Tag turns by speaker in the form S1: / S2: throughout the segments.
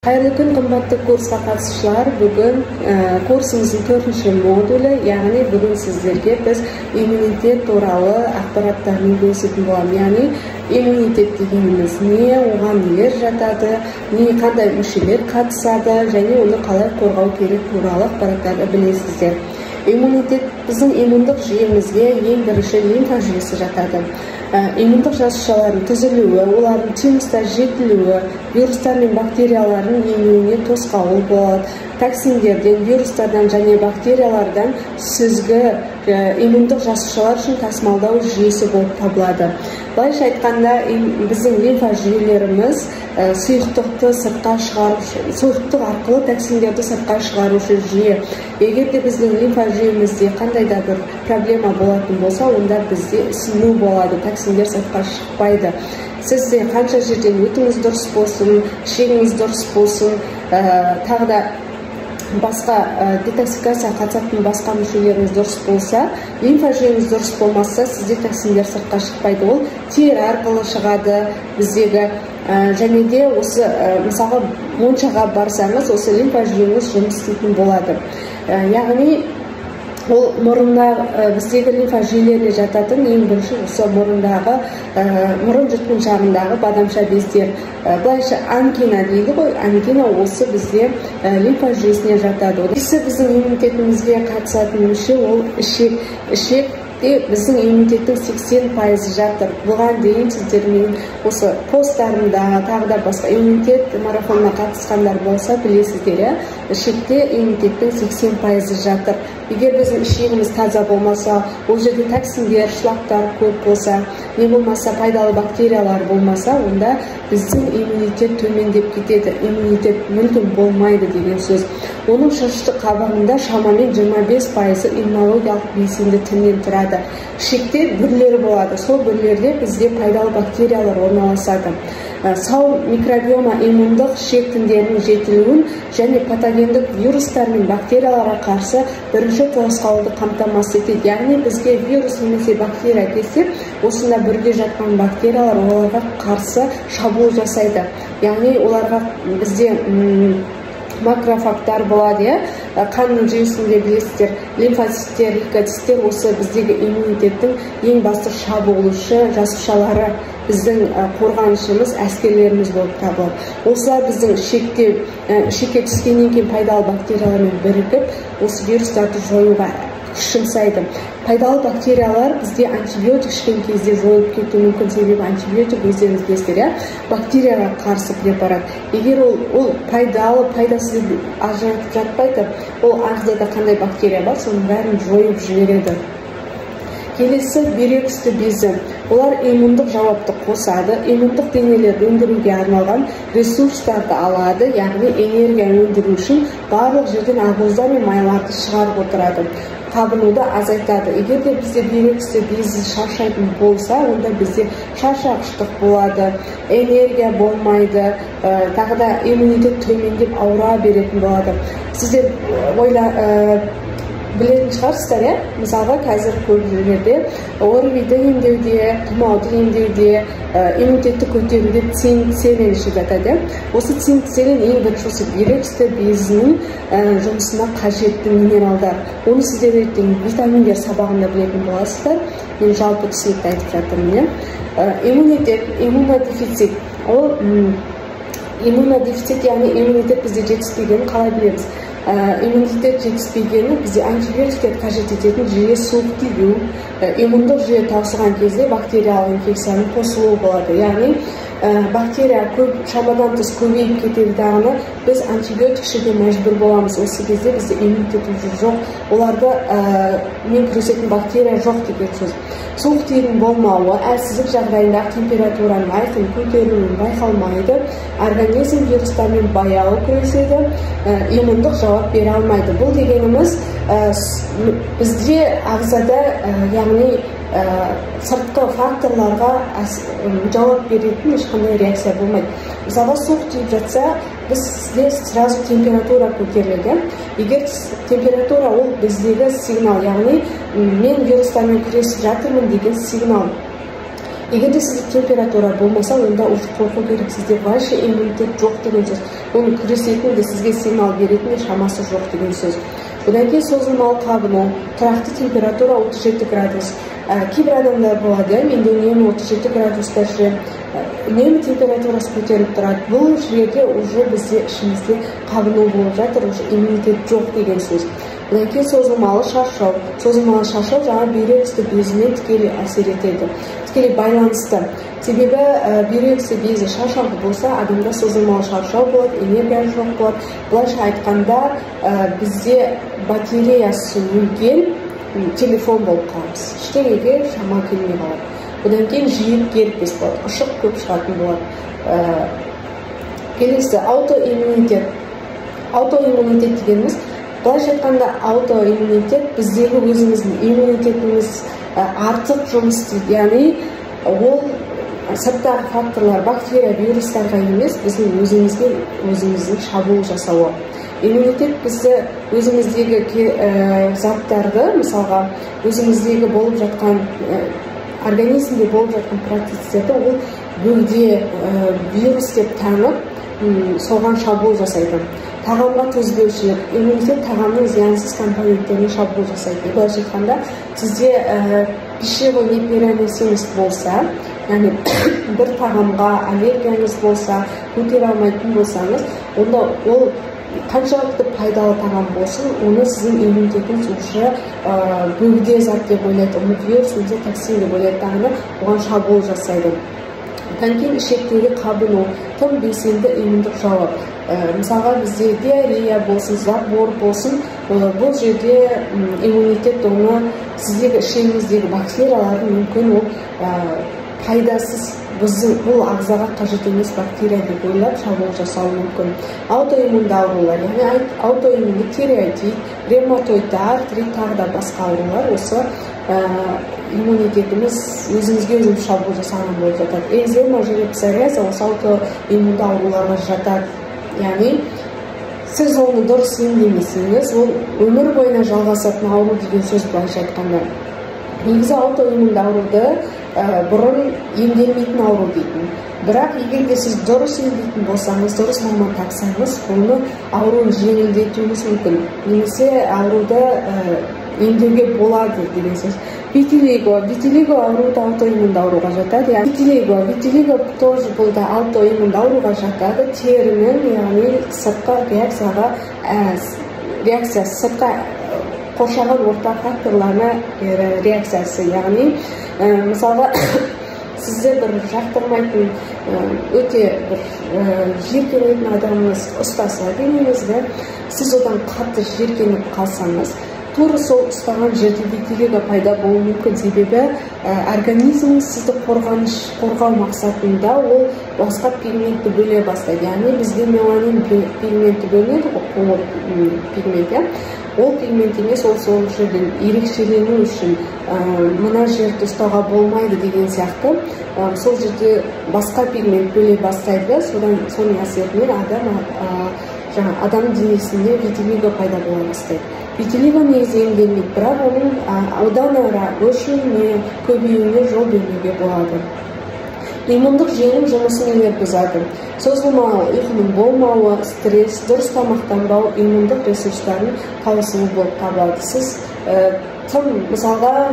S1: Қайырлы күн, қымбатты курсқа қатысушылар! Бүгін курсымыздың төртінші модулі, яғни бүгін сіздерге біз иммунитет туралы ақпараттармен бөлісетін боламын. Яғни иммунитет дегеніміз не, оған нелер жатады, не қандай мүшелер қатысады және оны қалай қорғау керек туралы ақпараттарды білесіздер. Иммунитет: біздің иммундық жүйемізге ең бірінші лимфа жүйесі жатады. Иммундық жасушалардың түзілуі, олардың тимуста жетілуі вирустар мен бактериялардың енуіне тосқауыл болады. Токсиндерден, вирустардан және бактериялардан сүзгі иммундық жасушалар үшін тасымалдау жүйесі болып табылады. Былайша айтқанда, біздің лимфа жүйелеріміз сұйықтықты сыртқа шығарушы, сұйықтық арқылы токсиндерді сыртқа шығарушы жүйе. Егер де біздің лимфа жүйемізде қандай да бір проблема болатын болса, онда бізде ісіну болады, токсиндер сыртқа шықпайды. Сізде қанша жерден өтіңіз дұрыс болсын, ішегіңіз дұрыс болсын, тағы да басқа детоксикацияға қатысатын басқа мүшелеріңіз дұрыс болса, лимфа жүйеңіз дұрыс болмаса, сізде токсиндер сыртқа шықпайды. Ол тері арқылы шығады біздегі. Және де осы мысалға, моншаға барсаңыз, осы лимфа жүйеңіз жұмыс істейтін болады. Яғни ол мұрында, біздегі лимфа жүйелеріне жататын ең бірінші осы мұрындағы, мұрын жұтқыншағындағы бадамша бездер, былайша ангина дейді ғой, ангина осы бізде лимфа жүйесіне жатады. Келесі біздің иммунитетімізге қатысатын мүше ол ішек. Ішекте біздің иммунитеттің 80%-ы жатыр. Бұған дейін сіздер менің осы посттарымда, тағы да басқа иммунитет марафонына қатысқандар болса, білесіздер, иә, ішекте иммунитеттің 80%-ы жатыр. Егер біздің ішегіміз таза болмаса, ол жерде токсиндер, шлактар көп болса, не болмаса пайдалы бактериялар болмаса, онда біздің иммунитет төмендеп кетеді, иммунитет мүлдем болмайды деген сөз. Оның шырышты қабығында шамамен 25%-ы иммунологиялық белсенді тіннен тұрады. Ішекте бүрлер болады, сол бүрлерде бізде пайдалы бактериялар орналасады. Сау микробиома иммундық ішек тіндерінің жетілуін және патогендік вирустар мен бактерияларға қарсы бірінші тосқауылды қамтамасыз етеді. Яғни бізге вирус немесе бактерия келсе, осында бүрде жатқан бактериялар оларға қарсы шабуыл жасайды. Яғни оларға бізде макрофагтар болады, иә, қанның жүйесінде білесіздер, лимфоциттер, лейкоциттер осы біздегі иммунитеттің ең басты шабуылшы жасушалары, біздің қорғанышымыз, әскерлеріміз болып табылады. Осылар біздің ішекте, ішекке түскеннен кейін пайдалы бактериялармен бірігіп, осы вирустарды жоюға күш жұмсайды. Пайдалы бактериялар бізде антибиотик ішкен кезде жойылып кетуі мүмкін, себебі антибиотик, өздеріңіз білесіздер, иә, бактерияға қарсы препарат. Егер ол пайдалы, пайдасыз деп ажыратып жатпайды, ол ағзада қандай бактерия бар, соның бәрін жойып жібереді. Келесі бүйрек үсті безі. Олар иммундық жауапты қосады, иммундық денелерді өндіруге арналған ресурстарды алады, яғни энергия өндіру үшін барлық жерден ақуыздар мен майларды шығарып отырады, қабынуды азайтады. Егер де бізде бүйрек үсті безі шаршайтын болса, онда бізде шаршағыштық болады, энергия болмайды, тағы да иммунитет төмендеп, ауыра беретін болады. Сіздер білетін шығарсыздар, иә, мысалға, қазір көп жерлерде ОРВИ-ді емдеуде, тұмауды емдеуде, иммунитетті көтеруде цинк, селен ішіп жатады, иә. Осы цинк, селен ең бірінші осы бүйрек үсті безінің жұмысына қажетті минералдар. Оны сіздер ертең витаминдер сабағында білетін боласыздар, мен жалпы түсінікті айтып жатырмын, иә. Иммунитет, иммунодефицит. Ол иммунодефицит, яғни иммунитет бізде жетіспегенін қалай білеміз? Иммунитет жетіспегені бізде антибиотиктер қажет ететін жиі суық тию, иммундық жүйе таусылған кезде бактериялық инфекцияның қосылуы болады. Яғни бактерия көп, шамадан тыс көбейіп кетеді дағыны біз антибиотик ішуге мәжбүр боламыз. Осы кезде бізде иммунитет уже жоқ, оларды мен күресетін бактерия жоқ деген сөз. Суық тиюдің болмауы, әлсіздік жағдайындағы температураның айқын көтерілуі байқалмайды, организм вирустармен баяу күреседі, иммундық жауап бере алмайды. Бұл дегеніміз бізде ағзада, яғни сыртқы факторларға жауап беретін ешқандай реакция болмайды. Мысалға, суық тиіп жатса, бізде сразу температура көтеріледі. Егер температура ол біздегі сигнал, яғни мен вирустармен күресіп жатырмын деген сигнал. Егер де сізде температура болмаса, онда уже қорқу керек, сізде вообще иммунитет жоқ деген сөз. Оның күресетін де, сізге сигнал беретін де шамасы жоқ деген сөз. Одан кейін созылмалы қабыну, тұрақты температура 37 градус. Кейбір адамдар болады, менде үнемі 37 градуста жүремін, үнемі температурасы көтеріліп тұрады. Бұл жерде уже бізде ішімізде қабыну болып жатыр, уже иммунитет жоқ деген сөз. Одан кейін созылмалы шаршау. Созылмалы шаршау жаңа бүйрек үсті безімен тікелей әсер етеді, тікелей байланысты. Себебі бүйрек үсті безі шаршауды болса, адамда созылмалы шаршау болады, энергия жоқ болады. Былайша айтқанда, бізде батареясы өлген телефон болып қаламыз, ештеңеге шама келмей қалады. Одан кейін жиі герпес болады, ұшық көп шығатын болады. Келесі аутоиммунитет. Аутоиммунитет дегеніміз, былайша айтқанда, аутоиммунитет біздегі өзіміздің иммунитетіміз артық жұмыс істейді. Яғни ол сырттағы факторлар, бактерия, вирустарға емес, біздің өзімізге өзіміздің шабуыл жасауы. Иммунитет бізді өзіміздегі заттарды, мысалға өзіміздегі болып жатқан, организмде болып жатқан процесстерді ол бөгде вирус деп танып, соған шабуыл жасайды. Тағамға төзбеушілік. Иммунитет тағамның зиянсыз компоненттеріне шабуыл жасайды. Былайша айтқанда, сізде пищевой непереносимость болса, яғни бір тағамға аллергияңыз болса, көтере алмайтын болсаңыз, онда ол қаншалықты пайдалы тағам болсын, оны сіздің иммунитетіңіз уже бөгде зат деп ойлайды, оны вирус немесе токсин деп ойлайды, дағы оған шабуыл жасайды. Одан кейін ішектегі қабыну, тым белсенді иммундық жауап. Мысалға бізде диарея болсын, забор болсын, бұл жерде иммунитет оны сіздегі ішегіңіздегі бактериялардың мүмкін ол пайдасыз, біздің бұл ағзаға қажет емес бактерия деп ойлап шабуыл жасауы мүмкін. Аутоиммунды аурулар, яғни аутоиммунды тиреоидит, ревматоидты артрит, тағы да басқа аурулар осы иммунитетіміз өзімізге өзіміз шабуыл жасаған болып жатады. Экзема және псориаз осы аутоиммунды ауруларға жатады. Яғни сіз оны дұрыс емдемесеңіз, ол өмір бойына жалғасатын ауру деген сөз былайша айтқанда. Негізі аутоиммунды ауруды бұрын емделмейтін ауру дейтін. Бірақ егер де сіз дұрыс емдейтін болсаңыз, дұрыс маман тапсаңыз, оны ауруын жеңілдетуіңіз мүмкін. Немесе ауруды емдеуге болады деген сөз. Витилиго. Витилиго ауруы да аутоиммунды ауруға жатады. Витилиго. Витилиго тоже бұл да аутоиммунды ауруға жатады. Терінің, яғни сыртқы реакцияға, реакциясы, сыртқы қоршаған орта факторларына реакциясы. Яғни мысалға сізді бір жақтырмайтын, өте бір жиіркенетін адамыңыз ұстаса денеңізді, сіз одан қатты жиіркеніп қалсаңыз, тура сол ұстаған жерде витилиго пайда болуы мүмкін. Себебі организм сізді қорғау мақсатында ол басқа пигментті бөле бастайды. Яғни бізде меланин пигменті бөлінеді ғой, қоңыр пигмент, иә. Ол пигмент емес, ол сол жерден ерекшелену үшін мына жерді ұстауға болмайды деген сияқты, сол жерде басқа пигмент бөле бастайды. Содан соның әсерінен адам жаңа адам денесінде витилиго пайда бола бастайды. Витилиго негізі емделмейді, бірақ оның одан ары өршуіне, көбеюіне жол бермеуге болады. Иммундық жүйенің жұмысын нелер бұзады? Созылмалы ұйқының болмауы, стресс, дұрыс тамақтанбау иммундық ресурстардың таусылуы болып табылады. Сіз тым, мысалға,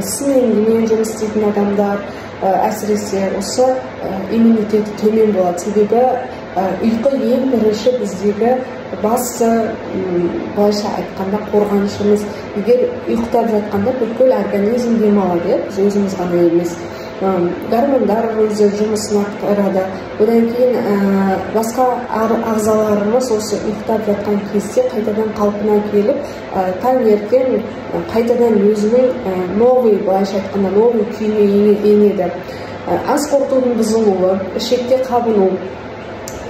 S1: сменмен жұмыс істейтін адамдар, әсіресе осы иммунитеті төмен болады. Себебі ұйқы ең бірінші біздегі басты, былайша айтқанда, қорғанышымыз. Егер ұйықтап жатқанда бүкіл организм демалады, біз өзіміз ғана емес. Гормондар өзі жұмысын атқарады. Одан кейін басқа ағзаларымыз осы ұйықтап жатқан кезде қайтадан қалпына келіп, таңертең қайтадан өзінің новый, былайша айтқанда, новый күйіне енеді. Ас қорытудың бұзылуы, ішекте қабыну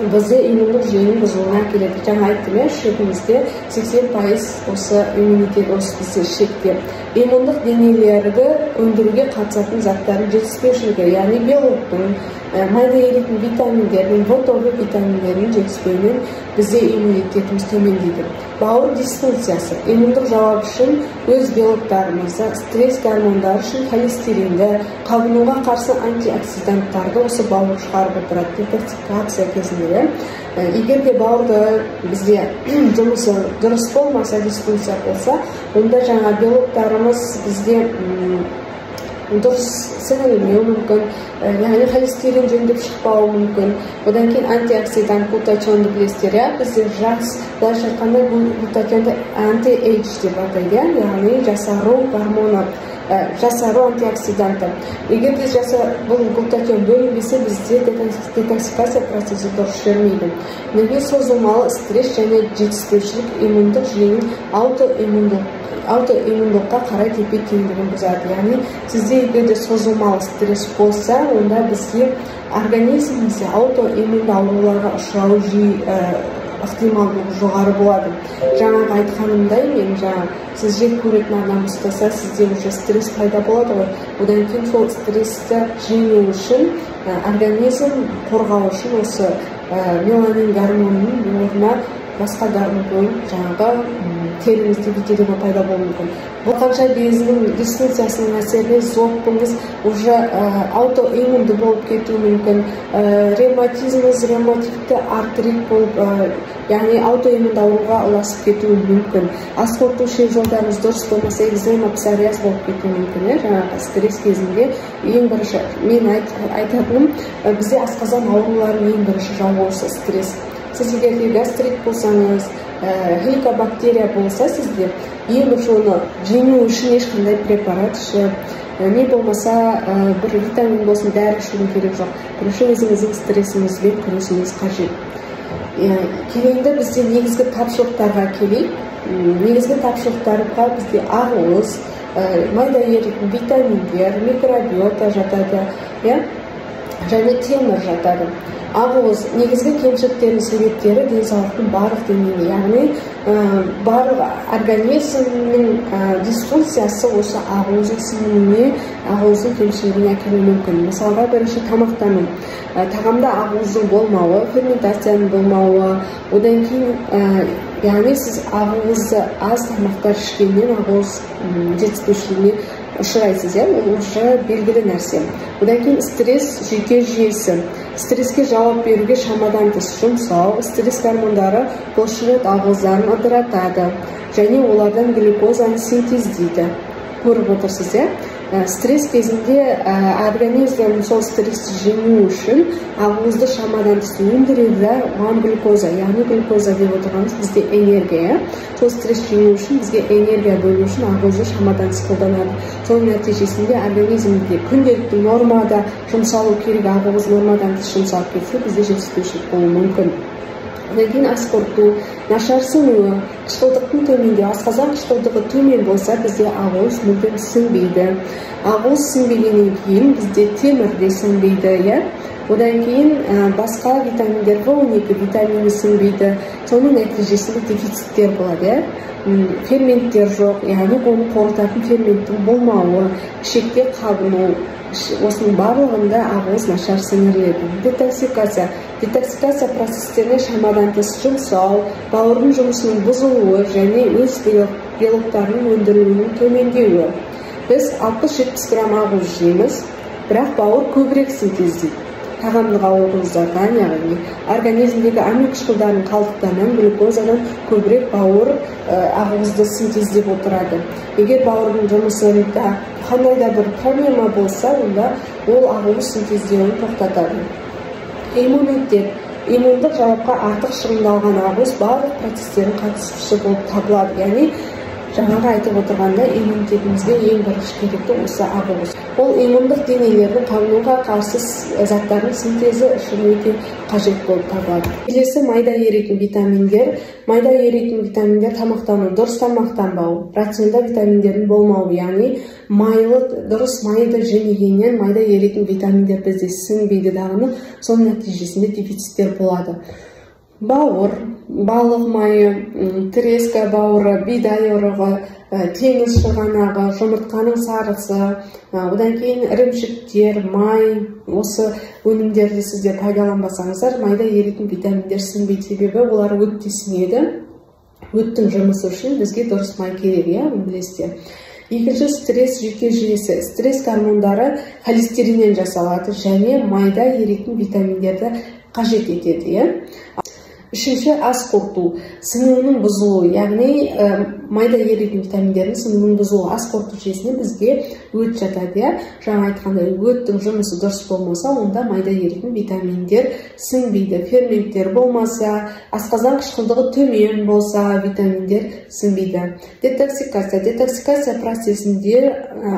S1: бізде иммундық жүйенің бұзылуына әкеледі. Жаңа айттым, иә, ішегімізде 80% осы иммунитет осы бізде ішекте. Иммундық денелерді өндіруге қатысатын заттардың жетіспеушілігі, яғни белоктың, Майда еритін витаминдердің, В тобы витаминдерінің жетіспеуінен бізде иммунитетіміз төмендейді. Бауыр дисфункциясы иммундық жауап үшін өз белоктарымызды, стресс гормондары үшін холестеринді, қабынуға қарсы антиоксиданттарды осы бауыр шығарып отырады детоксикация кезінде. Егер де бауырды бізде жұмысы дұрыс болмаса, дисфункция болса, онда жаңа белоктарымыз бізде дұрыс сіңірілмеуі мүмкін, яғни холестерин жөндеп шықпауы мүмкін. Одан кейін антиоксидант глутатионды білесіздер, иә, бізде жас, былайша айтқанда глутатионды anti-age деп атайды, иә, яғни жасару гормоны, жасару антиоксиданты. Егер де бұл глутатион бөлінбесе, бізде детоксикация процесі дұрыс жүрмейді. Неге созылмалы стресс және жетіспеушілік иммундық жүйенің аутоиммундыққа қарай тепе-теңдігін бұзады. Яғни сізде егер де созылмалы стресс болса, онда бізге организмімізде аутоиммунды ауруларға ұшырау жиі ықтималдығы жоғары болады. Жаңағы айтқанымдай, мен жаңа сіз жек көретін адам ұстаса, сізде уже стресс пайда болады ғой. Одан кейін сол стрессті жеңу үшін, организм қорғау үшін осы меланин гормонының орнына басқа гормон бөліп, жаңағы терімізде витилиго пайда болуы мүмкін. Бұл қанша безінің дисфункциясының әсерінен зобыңыз уже аутоиммунды болып кетуі мүмкін, ревматизміңіз ревмативті артрит болып, яғни аутоиммунды ауруға ұласып кетуі мүмкін. Ас қорыту ішек жолдарыңыз дұрыс болмаса, экзема, псориаз болып кетуі мүмкін. Жаңағы стресс кезінде ең бірінші мен айтатыным, бізде асқазан ауруларының ең бірінші жауы осы стресс. Сіз егер де гастрит болсаңыз, хеликобактерия болса, сізде ең бірінші оны жеңу үшін ешқандай препарат ішіп, не болмаса бір витамин болсын, дәрі ішудің керегі жоқ. Бірінші өзіңіздің стрессіңізбен күресуіңіз қажет. Енді бізде негізгі тапшылықтарға келейік. Негізгі тапшылықтарға бізде ақуыз, майда еритін витаминдер, микробиота жатады, иә, және темір жатады. Ақуыз негізгі кемшіліктердің себептері денсаулықтың барлық деңгейінде, яғни барлық организмнің дисфункциясы осы ақуыздың сіңуіне, ақуыздың кемшілігіне әкелуі мүмкін. Мысалға, бірінші тамақтану, тағамда ақуыздың болмауы, ферментацияның болмауы, одан кейін яғни сіз ақуызды аз тамақтар ішкеннен ақуыз жетіспеушілігіне ұшырайсыз, иә, ол уже белгілі нәрсе. Одан кейін стресс, жүйке жүйесі. Стресске жауап беруге шамадан тыс жұмсау, стресс гормондары бұлшықет ақуыздарын ыдыратады және олардан глюкозаны синтездейді. Көріп отырсыз, иә? Стресс кезінде организм сол стрессті жеңу үшін ақуызды шамадан тыс өндіреді да, оған глюкоза, яғни глюкоза деп отырғанымыз бізде энергия. Сол стресс жеңу үшін, бізге энергия бөлу үшін ақуызды шамадан тыс қолданады. Соның нәтижесінде организмде күнделікті нормада жұмсалу керек ақуыз нормадан тыс жұмсалып кетсе, бізде жетіспеушілік болуы мүмкін. Одан кейін ас қорыту, нашар сіңуі, қышқылдықтың төмендеуі. Асқазан қышқылдығы төмен болса, бізде ақуыз мүлдем сіңбейді. Ақуыз сіңбегеннен кейін бізде темір де сіңбейді, иә. Одан кейін басқа витаминдер, В12 витамині сіңбейді. Соның нәтижесінде дефициттер болады, иә. Ферменттер жоқ, яғни оны қорытатын ферменттің болмауы, ішекте қабыну, осының барлығында ақуыз нашар сіңіріледі. Детоксикация. Детоксикация процестеріне шамадан тыс жұмсау, бауырдың жұмысының бұзылуы және өз белоктарының өндірілуінің төмендеуі. Біз 60-70 грамм ақуыз жейміз, бірақ бауыр көбірек синтездейді. Тағамдық ақуыздардан, яғни организмдегі амин қышқылдарының қалдықтарынан, глюкозадан көбірек бауыр ақуызды синтездеп отырады. Егер бауырдың жұмысында қандай да бір проблема болса, онда ол ақуыз синтездеуін тоқтатады. Иммунитет. Иммундық жауапқа артық шығындалған ақуыз барлық процестердің қатысушысы болып табылады. Яғни жаңағы айтып отырғанда иммунитетімізге ең бірінші керекті осы ақуыз. Ол иммундық денелердің қабынуға қарсы заттардың синтезі үшін өте қажет болып табылады. Келесі майда еритін витаминдер. Майда еритін витаминдер тамақтану, дұрыс тамақтанбау, рационда витаминдердің болмауы, яғни майлы, дұрыс майды жемегеннен майда еритін витаминдер бізде сіңбейді дағыны, соның нәтижесінде дефициттер болады. Бауыр, балық майы, треска бауыры, бидай ұрығы, теңіз шығанағы, жұмыртқаның сарысы, одан кейін ірімшіктер, май. Осы өнімдерді сіздер пайдаланбасаңыздар, майда еритін витаминдер сіңбейді, себебі олар өтте сіңеді. Өттің жұмысы үшін бізге дұрыс май керек, иә, білесіздер. Екінші, стресс жүйке жүйесі. Стресс гормондары холестериннен жасалады және майда еритін витаминдерді қажет етеді, иә. Үшінші, ас қорыту сіңуінің бұзылуы, яғни майда еритін витаминдердің сіңуінің бұзылуы. Ас қорыту жүйесіне бізге өт жатады, иә. Жаңа айтқандай, өттің жұмысы дұрыс болмаса, онда майда еритін витаминдер сіңбейді. Ферменттер болмаса, асқазан қышқылдығы төмен болса, витаминдер сіңбейді. Детоксикация. Детоксикация процесінде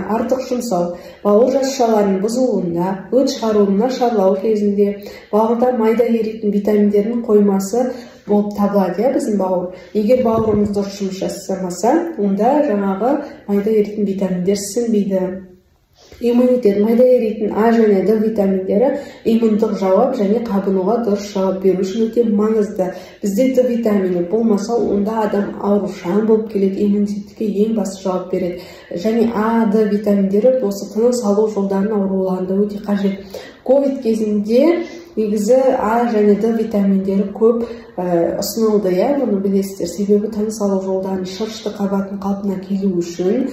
S1: артық жұмсау, бауыр жасушаларының бұзылуында, өт шығаруының нашарлауы кезінде бауырда майда еритін витаминдердің қоймасы болып табылады, иә, біздің бауыр. Егер бауырымыз дұрыс жұмыс жасамаса, онда жаңағы майда еритін витаминдер сіңбейді. Иммунитет. Майда еритін А және Д витаминдері иммундық жауап және қабынуға дұрыс жауап беру үшін өте маңызды. Бізде Д витамині болмаса, онда адам аурушаң болып келеді, иммунитетке ең басты жауап береді. Және А, Д витаминдері осы тыныс алу жолдарының ауруларында өте қажет. Ковид кезінде негізі А және Д витаминдері көп ұсынылды, иә, бұны білесіздер. Себебі тыныс алу жолдарының шырышты қабатын қалпына келу үшін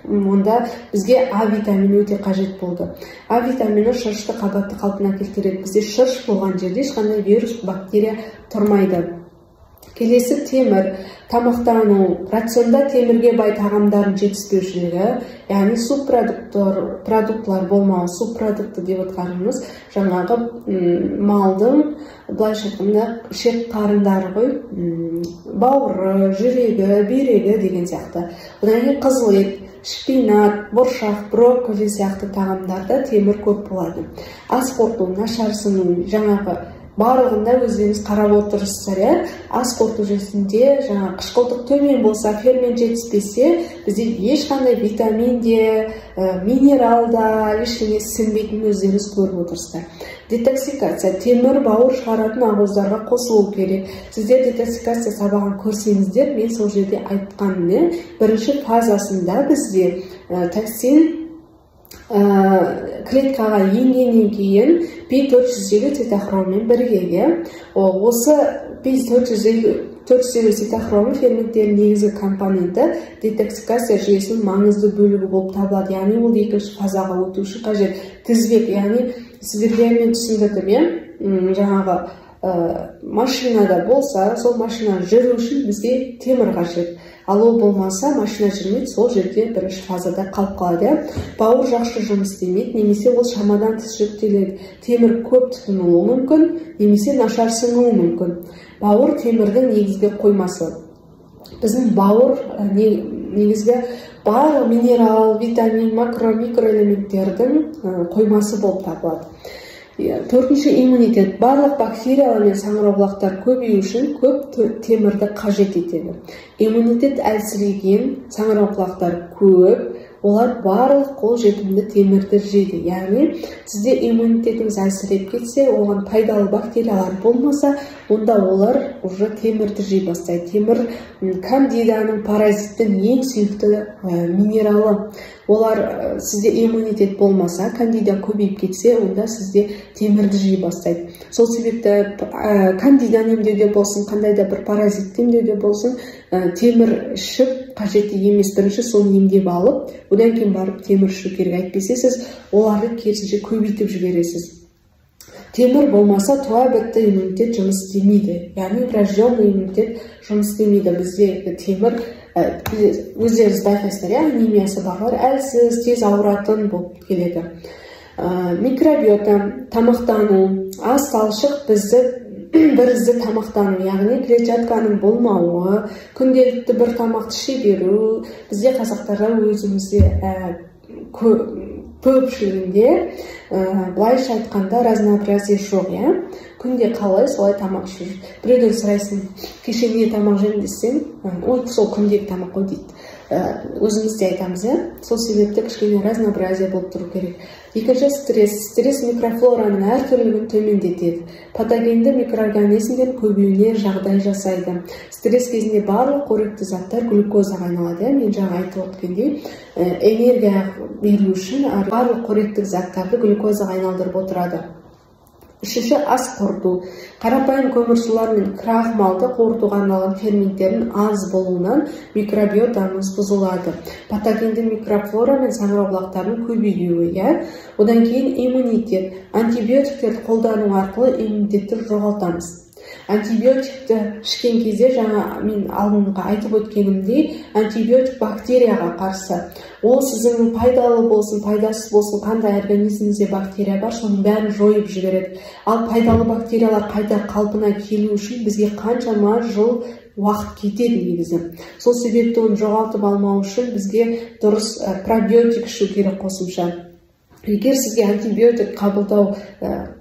S1: онда бізге А витамині өте қажет болды. А витамині шырышты қабатты қалпына келтіреді. Бізде шырыш болған жерде ешқандай вирус, бактерия тұрмайды. Келесі, темір. Тамақтану. Рационда темірге бай тағамдардың жетіспеушілігі, яғни субпродуктлар болмауы. Субпродукты деп отқанымыз жаңағы малдың, былайша айтқанда, ішек қарындары ғой, бауыры, жүрегі, бүйрегі деген сияқты. Одан кейін қызыл ет, шпинат, бұршақ, брокколи сияқты тағамдарда темір көп болады. Ас қорыту нашар сіңу, жаңағы барлығында өздеріңіз қарап отырсыздар, иә. Ас қорыту жүйесінде жаңа қышқылдық төмен болса, фермент жетіспесе, бізде ешқандай витамин де, минерал да, ештеңе сіңбейтінін өздеріңіз көріп отырсыздар. Детоксикация. Темір бауыр шығаратын ақуыздарға қосылу керек. Сіздер детоксикация сабағын көрсеңіздер, мен сол жерде айтқаным, бірінші фазасында бізде токсин клеткаға енгеннен кейін P450 цитохроммен бірге, осы P450 цитохромы ферменттерінің негізгі компоненті, детоксикация жүйесінің маңызды бөлігі болып табылады. Яғни ол екінші фазаға өту үшін қажет тізбек. Яғни сіздерге мен түсіндірдім, иә, жаңағы машинада болса, сол машина жүру үшін бізге темір қажет. Ал ол болмаса, машина жүрмейді, сол жерде бірінші фазада қалып қалады. Бауыр жақсы жұмыс істемейді, немесе ол шамадан тыс жүктеледі. Темір көп тұтынылуы мүмкін, немесе нашар сіңуі мүмкін. Бауыр темірдің негізгі қоймасы. Біздің бауыр негізгі барлық минерал, витамин, макро, микроэлементтердің қоймасы болып табылады. Төртінші, иммунитет. Барлық бактериялар мен саңырауқұлақтар көбею үшін көп темірді қажет етеді. Иммунитет әлсіреген саңырауқұлақтар көп, олар барлық қолжетімді темірді жейді. Яғни сізде иммунитетіңіз әлсіреп кетсе, оған пайдалы бактериялар болмаса, онда олар уже темірді жей бастайды. Темір кандиданың, паразиттің ең сүйікті минералы. Олар, сізде иммунитет болмаса, кандида көбейіп кетсе, онда сізде темірді жей бастайды. Сол себепті кандиданы емдеуде болсын, қандай да бір паразитті емдеуде болсын, темір ішіп қажетті емес. Бірінші соны емдеп алып, одан кейін барып темір ішу керек. Әйтпесе сіз оларды керісінше көбейтіп жібересіз. Темір болмаса, туа бітті иммунитет жұмыс істемейді. Яғни врожденный иммунитет жұмыс істемейді. Бізде темір, өздеріңіз байқайсыздар, иә, анемиясы барлар әлсіз, тез ауыратын болып келеді. Микробиота, тамақтану, ас талшық, бізді бірізді тамақтану, яғни клетчатканың болмауы, күнделікті бір тамақты іше беру. Бізде қазақтарда өзімізде көпшілігінде, былайша айтқанда, разнообразие жоқ, иә. Күнде қалай солай тамақ ішіп. Біреуден сұрайсың, кеше не тамақ жедің десең, ой, сол күндегі тамақ қой дейді. Өзіміз де айтамыз, иә. Сол себепті кішкене разнообразие болып тұру керек. Екінші, стресс. Стресс микрофлораның әртүрлілігін төмендетеді. Патогенді микроорганизмдердің көбеюіне жағдай жасайды. Стресс кезінде барлық қоректі заттар глюкозаға айналады. Мен жаңа айтып өткендей, энергия беру үшін барлық қоректік заттарды глюкозаға айналдырып отырады. Үшінші, ас қорыту. Қарапайым көмірсулар мен крахмалды қорытуға арналған ферменттердің аз болуынан микробиотамыз бұзылады. Патогенді микрофлора мен саңырауқұлақтардың көбеюі, иә. Одан кейін иммунитет. Антибиотиктерді қолдану арқылы иммунитетті жоғалтамыз. Антибиотикті ішкен кезде, жаңа мен алдыңғы айтып өткенімдей, антибиотик бактерияға қарсы. Ол сіздің пайдалы болсын, пайдасыз болсын, қандай организміңізде бактерия бар, соның бәрін жойып жібереді. Ал пайдалы бактериялар қайта қалпына келу үшін бізге қаншама жыл уақыт кетеді негізі. Сол себепті оны жоғалтып алмау үшін бізге дұрыс пробиотик ішу керек қосымша. Егер сізге антибиотик қабылдау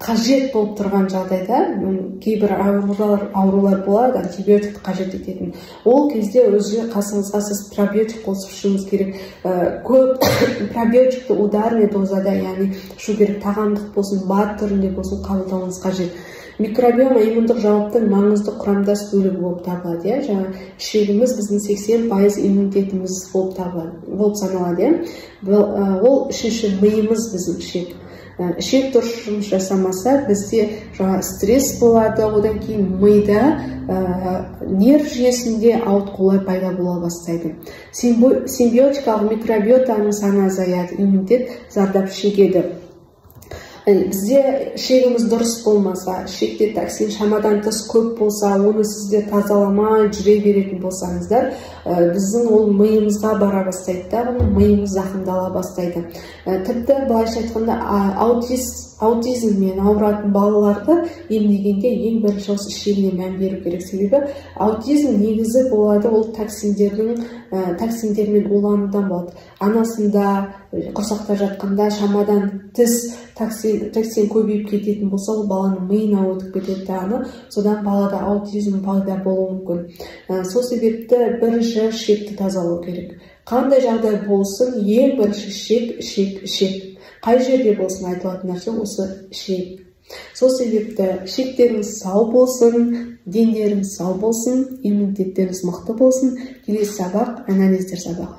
S1: қажет болып тұрған жағдайда, кейбір аурулар болады, антибиотикті қажет ететін. Ол кезде өзі қасыңызға сіз пробиотик қосып ішуіңіз керек. Көп пробиотикті ударный дозада, яғни ішу керек, тағамдық болсын, БАД түрінде болсын қабылдауыңыз қажет. Микробиома иммундық жауаптың маңызды құрамдас бөлігі болып табылады, иә. Жаңа ішегіміз біздің 80% иммунитетіміз болып табылады, болып саналады, иә. Ол үшінші миымыз біздің ішек. Ішек дұрыс жұмыс жасамаса, бізде жаңа стресс болады, одан кейін мида, нерв жүйесінде ауытқулар пайда бола бастайды. Симбиотикалық микробиотаның саны азаяды, иммунитет зардап шегеді. Бізде ішегіміз дұрыс болмаса, ішекте токсин шамадан тыс көп болса, оны сіздер тазаламай жүре беретін болсаңыздар, біздің ол миымызға бара бастайды да, миымыз зақымдала бастайды. Тіпті былайша айтқанда, аутизммен ауыратын балаларды емдегенде ең бірінші осы ішегіне мән беру керек. Себебі аутизм негізі болады, ол токсиндермен уланудан болады. Анасында құрсақта жатқанда шамадан тыс токсин көбейіп кететін болса, ол баланың миына өтіп кетеді дағы, содан балада аутизм пайда болуы мүмкін. Сол себепті бірінші ішекті тазалау керек. Қандай жағдай болсын, ең бірінші ішек, ішек, ішек. Қай жерде болсын айтылатын нәрсе осы ішек. Сол себепті ішектеріңіз сау болсын, дендеріңіз сау болсын, иммунитеттеріңіз мықты болсын. Келесі сабақ анализдер сабағы.